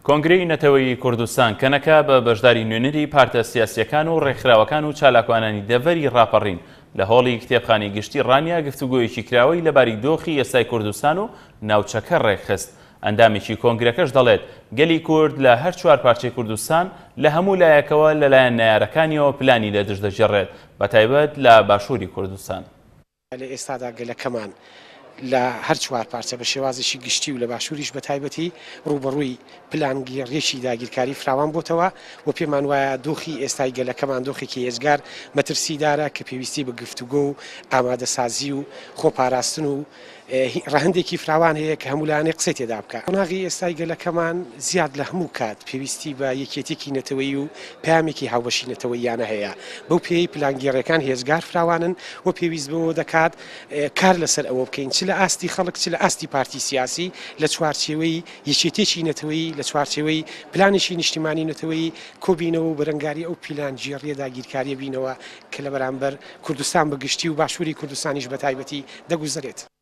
کۆنگرەی نەتەوەیی کوردستان، کەنەکە، بە بەشداری نوێنەری پارتە سیاسییەکان و ڕێکخراوەکان و چالاکوانانی دەڤەری ڕاپەڕین لە هۆڵی کتێبخانەی گشتی ڕانیە گفتوگۆیەکی کراوەی لەباری دۆخی ئێستای کوردستان و ناوچەکە ڕێکخست. ئەندامێکی کۆنگرەکەش دەڵێت، گەلی کورد لە هەر چوار پارچەی کوردستان لە هەموو لایەکەوە لەلایەن نەیارەکانیەوە پلانی لەدژ دەگێڕێت، بەتایبەت لە باشووری کوردستان. لە ئێستادا گەلەکەمان لە هەر چوار پارچە بە شێوازێکی گشتی و لە باشووریش بە تایبەتی ڕووبەڕووی پلانگێڕییەکی داگیرکاری فراوان بۆتەوە و پێمان وایە دۆخی ئێستای گەلەکەمان دۆخێکی ئێجگار مەترسیدارە کە پێویستی بە گفتوگۆ و ئامادەسازی و خۆپاراستن و ڕەهەندێکی فراوان هەیە کە هەموو لایەنێک قسەی تێدا بکات. قۆناغی ئێستای گەلەکەمان زیاد لە هەموو کات پێویستی بە یەکێتیەکی نەتەوەیی و پەیامێکی هاوبەشی نەتەوەییانە هەیە، بەو پێیەی پلانگێڕیەکان هێجگار فراوانن و پێویست بەوە دەکات کار لەسەر ئەوە بکەین چ لە ئاستی خەڵک چ لە ئاستی پارتی سیاسی لە چوارچێوەی یەکێتیەکی نەتەوەیی لە چوارچێوەی پلانێکی نیشتیمانی نەتەوەیی کۆبینەوە و بەرەنگاری ئەو پیلانگێڕیە داگیرکاریە بینەوە کە لە بەرامبەر کوردستان بە گشتی و باشووری کوردستانیش بە تایبەتی دەگوزەرێت.